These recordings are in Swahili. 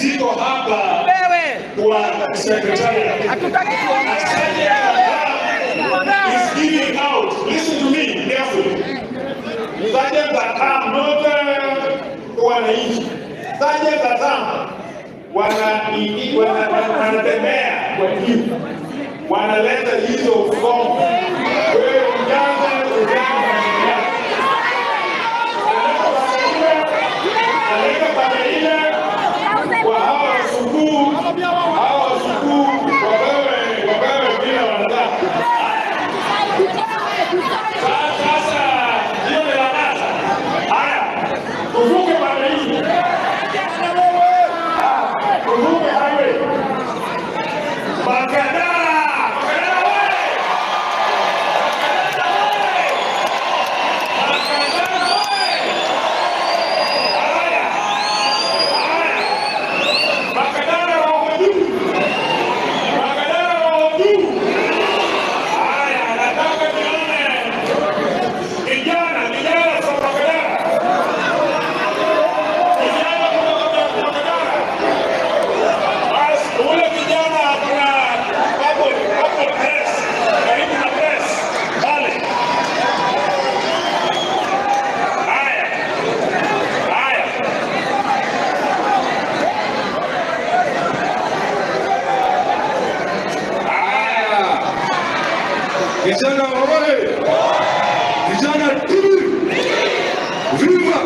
Ziko hapa kwa secretariat. Hatutaki A sergeant at arms is giving out. Listen to me carefully. Sergeant at arms, not wananchi. Sergeant at arms wanatembea kwa queue, wanaleta hizo fomu. Wewe ujaze, ujaze majina yako. Naleta pande ile kwa hawa wasukuu wapewe vile wanataka. Sasa hiyo ni Lang'ata. Haya, tuvuke pande hii, tuvuke highway. Makadara, Makadara oye! Makadara oye! Makadara oye! Haya, haya, Makadara wako juu, Makadara wako juu. Haya, nataka nione kijana, kijana kutoka Makadara, kijana kutoka Makadara. Basi ule kijana kuna purple dress, karibu na press pale. Haya, haya. Haya. Vijana oye! Vijana tibi! Viva!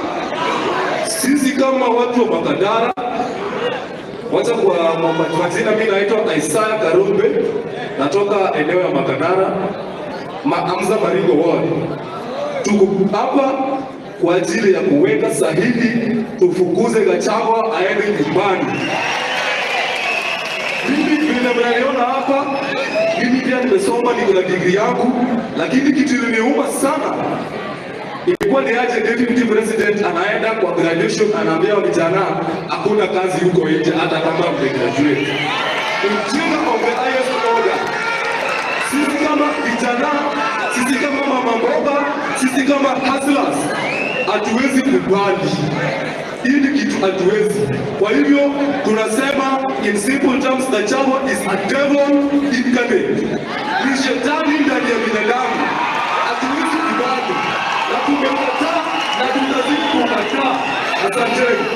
Sisi kama watu wa Makadara, wacha kwa majina, mimi naitwa Isaiah Karumbe, natoka eneo ya Makadara, Maamza Maringo Ward. Tuko hapa kwa ajili ya kuweka sahihi tufukuze Gachagua aende nyumbani. Mimi vile mnaniona hapa, mimi pia nimesoma, niko na degree yangu, lakini kitu iliniuma sana ilikuwa ni aje deputy president anaenda kwa graduation, anaambia vijana hakuna kazi huko nje hata kama mmegraduate. Ujinga of the highest order. Sisi kama vijana, sisi kama mama mboga, sisi kama hustlers hatuwezi kubali hii ni kitu hatuwezi. Kwa hivyo tunasema in simple terms, Gachagua is a devil incarnate, ni shetani ndani ya binadamu. Hatuwezi kubali na tumekataa na tutazidi kukataa. Asanteni.